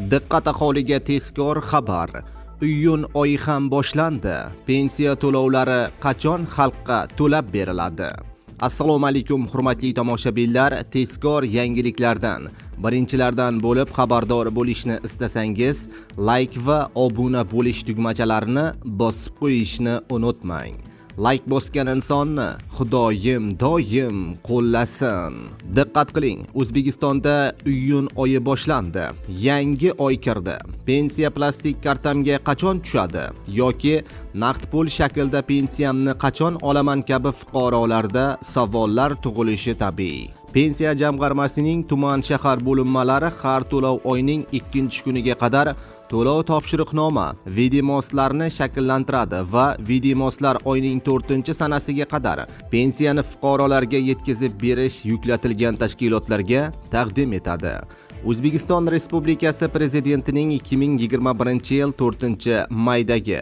Diqqat aholiga tezkor xabar. Iyun oyi ham boshlandi. Pensiya to'lovlari qachon xalqqa to'lab beriladi? Assalomu alaykum, hurmatli tomoshabinlar, tezkor yangiliklardan birinchilardan bo'lib xabardor bo'lishni istasangiz, like va obuna bo'lish tugmachalarini bosib qo'yishni unutmang. Like bosgan insonni Xudoyim doim qo'llasin. Diqqat qiling, O'zbekistonda iyun oyi boshlandi. Yangi oy kirdi. Pensiya plastik kartamga qachon tushadi yoki naqd pul shaklida pensiyamni qachon olaman kabi fuqarolarda savollar tug'ilishi tabiiy. Pensiya jamg'armasining tuman shahar bo'linmalari har to'lov oyning ikkinchi kuniga qadar to'lov topshiriqnoma ведомость larni shakllantiradi va ведомость lar oyning 4-sanasiga qadar pensiyani fuqarolarga yetkazib berish yuklatilgan tashkilotlarga taqdim etadi. O'zbekiston Respublikasi Prezidentining 2021-yil 4 maydagi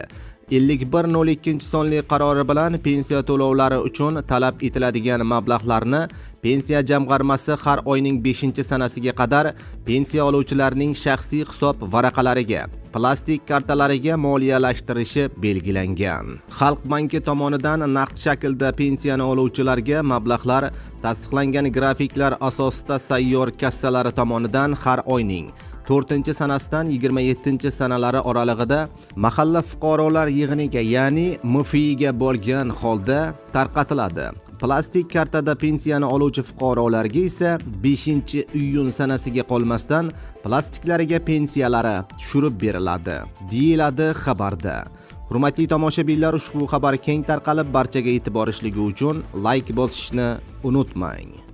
5102 sonli qarori bilan pensiya to'lovlari uchun talab etiladigan mablag'larni Pensiya jamg'armasi har oyning 5 sanasiga qadar pensiya oluvchilarning shaxsiy hisob varaqalariga, plastik kartalariga moliyalashtirishi belgilangan. Xalq banki tomonidan naqd shaklda pensiyani oluvchilarga mablag'lar tasdiqlangan grafiklar asosida sayyor kassalari tomonidan har oyning 4 sanasidan 27 sanalari oralig'ida mahalla fuqarolar yig'iniga, ya'ni MFIga borgan holda tarqatiladi. Plastik kartada pensiyani oluvchi fuqarolarga esa 5 iyun sanasiga qolmasdan plastiklariga pensiyalari tushirib beriladi, deyiladi xabarda. Hurmatli tomoshabinlar, ushbu xabar keng tarqalib, barchaga yetib borishligi uchun like bosishni unutmang.